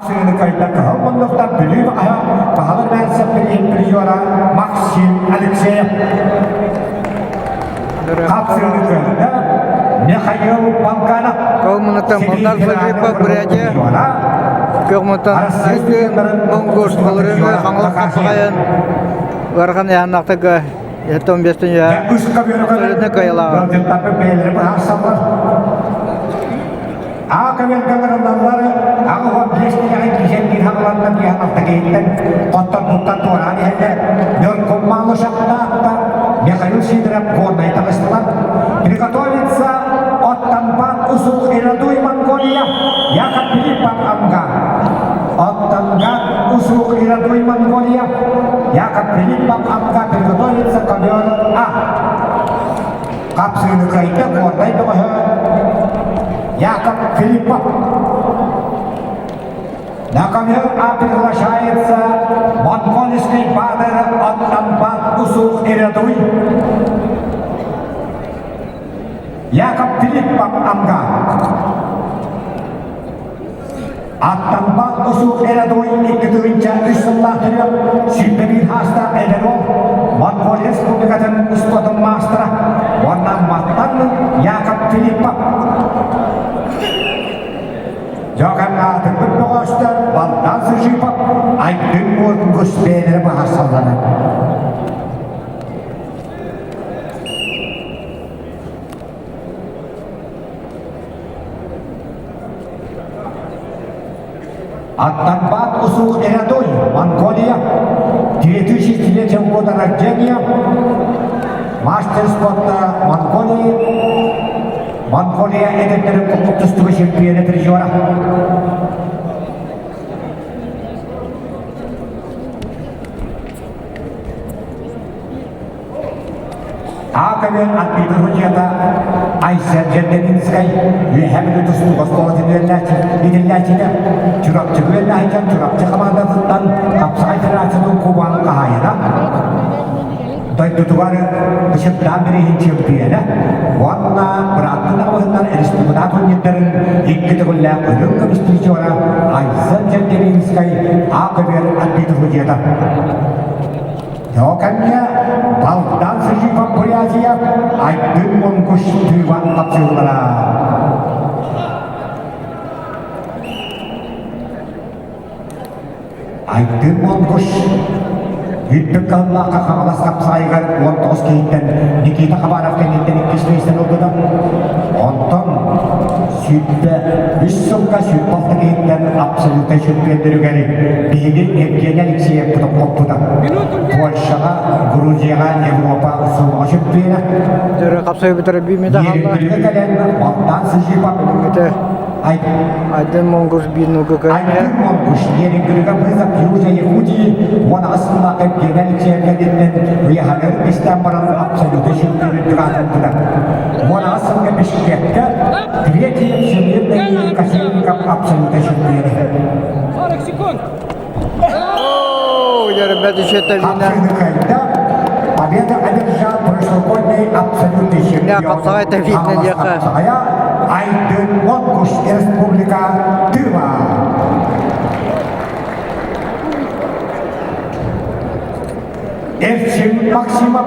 Сыыныкайда кыһыл муннуктар Бүлүү баһа баһылык Мээсэп призера Максим Алексеев. Хап сыыныкайда Михаил Балканов. Кыл муннуктан Болдар Филиппов Бурятия. Көх муннуктан Айдын Монгуш Холорыҥы Хаҥалас Хапсаҕайын ыарахан ыйааннаахтарга 15 үйэ абсолютно кыайылааҕа. Аа көмөлгө аҕыһон биэс тиһэҕин кисэн биир хаҥаланна биэһэн алта киһиттэн хотторбуттан туораан иһэллэр Нөркоммаалы Шахтаатта Михаил Сидоров Горнай таҕыстылар. Приготовиться от Тамбат Усух Ирадуй Монголия Яков Филиппов Амга. От Тангат Усух Ирадуй Монголия Яков Филиппов Амга приготовиться ковер А. Хапсыыны кыайда Горнай бөҕөһө Яков Филиппов. На ковер А приглашается монгольский баатыр Оттамбат Усух Ирадуй. Яков Филиппов Амга. Аттамбат Усух Эрадуй 2 тыһыынча 3 сыллаах төрүөх 21 хаастаах эдэр уол Монголия Республикатын устуотун маастара уонна Маттан Яков Филиппов. Дьокамнаатырбыт бөҕөстөр Балдан Сыжипов Айдын Мургус бэйэлэрэ быһаарсаллара. Аттамбат Усух Эрадой, Монголия, 2003 года рождения, мастер спорта Монголии, Монголия эдэрдэрин куллук тустууга чемпиона призера. Аакабен арбитр судьята Айсен Жендеринскай Үөһээ Бүлүү тустууга оскуолатын үөрэнээччитэ Чурапчы үөрэнээччитэ Чурапчы хамаандатыттан Хапсаҕай Федерациятын кубогын хаһаайына дойдутугар Бычыттаан бирииһин чемпиона уонна бырааттын аҕабыһынан республика турнирдарын икки төгүллээх үрүҥ көмүс призера Айсен Жендеринскай Аакабен арбитр судьята. Дьокамҥа Балдан Сыжипов Бурятия Айдын Монгуш Тыва тапсыылара. Айдын Монгуш Үрдүк кыһыллаахха Хаҥалас хапсаайыгар 19 киһиттэн Никита Хабаров кэнниттэн иккис миэстэни ылбыта. Онтон 103 сылга 106 киһиттэн абсолютнай чемпионнарыгар биһиги Евгений Алексеев тохтоппута. Польшаҕа, Грузияҕа Европа сыллаҕа чемпиона. Дөрө хапсайбытара биимите хаалла. Ириҥҥэ кэлэн Богдан Сыжипов Билиҥҥитэ Айдын Монгуш биир нуга көрүҥэ. Айдын Монгуш Ириҥҥэ вызов Южной Якутии 18 сыллаах Евгений Алексеев кэнниттэн ыйаһагар истэн баран абсолютнай чемпионун аатырбыта. 18 сылга Бишкеккэ третий всемирный кочевников абсолютно чемпиона. 40 секунд. Оо, ярбет еще вина. Победа одержал прошлогодний абсолютный чемпион. Хапсаҕай видно диэхэ. Айдын Монгуш, Республика Тыва. Эрчим Максимов.